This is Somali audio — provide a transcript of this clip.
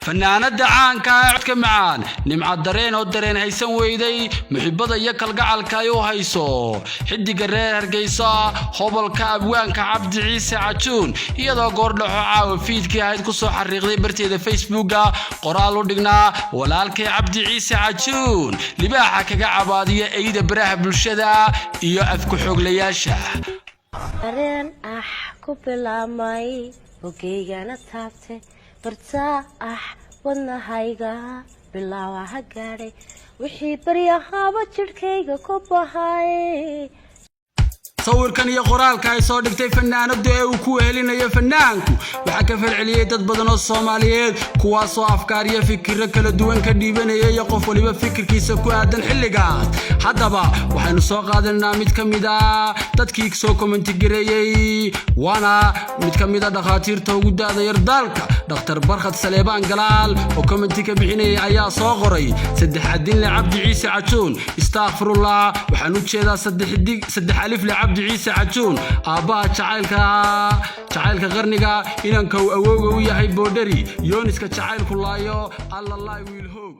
Fanaanada caanka ah ee codka macaan, Nimca Dareen, oo dareen haysan weyday muxibada iyo kalgacalka ay u hayso xidiga reer Hargeysa, hobolka abwaanka Cabdi Ciise Cajuun, iyadoo goordhaxo caawa fiidkii ahayd kusoo xariiqday barteeda Facebooka qoraal u dhignaa: "Walaalkay Cabdi Ciise Cajuun, libaaxa kaga cabaadiya eyda baraha bulshada iyo afku xooglayaasha." Dareen ah ku bilaabmay, bogeygana taabtay, bartaa ah wadnahayga bilaawaha gaadhay, wixii baryahaaba jidhkayga ku bahay. Sawirkan iyo qoraalka ay soo dhigtay fanaanadu ee uu ku wehelinayo fanaanku waxaa ka falceliyey dad badan oo Soomaaliyeed, kuwaasoo afkaar iyo fikirro kala duwan ka dhiibanaya iyo qof waliba fikirkiisa ku aadan xilligaas. Haddaba waxaynu soo qaadanaynaa mid ka mid a dadkii soo commentigareeyey, waana mid ka mid a dhakhaatiirta ugu da'da yar dalka, Dhakhtar Barkhad Saleebaan Galaal, oo commenti ka bixinayay ayaa soo qoray: "Saddex adinle Cabdi Ciise Cajuun, istakfirullah, waxaan u jeedaa saddex alifle Cabdi Ciise Cajuun, aabbaha jacaylka, jacaylka qarniga, inanka uu awowga u yahay Boodheri, yooniska jacaylku laayo, allalaay wiil hoog."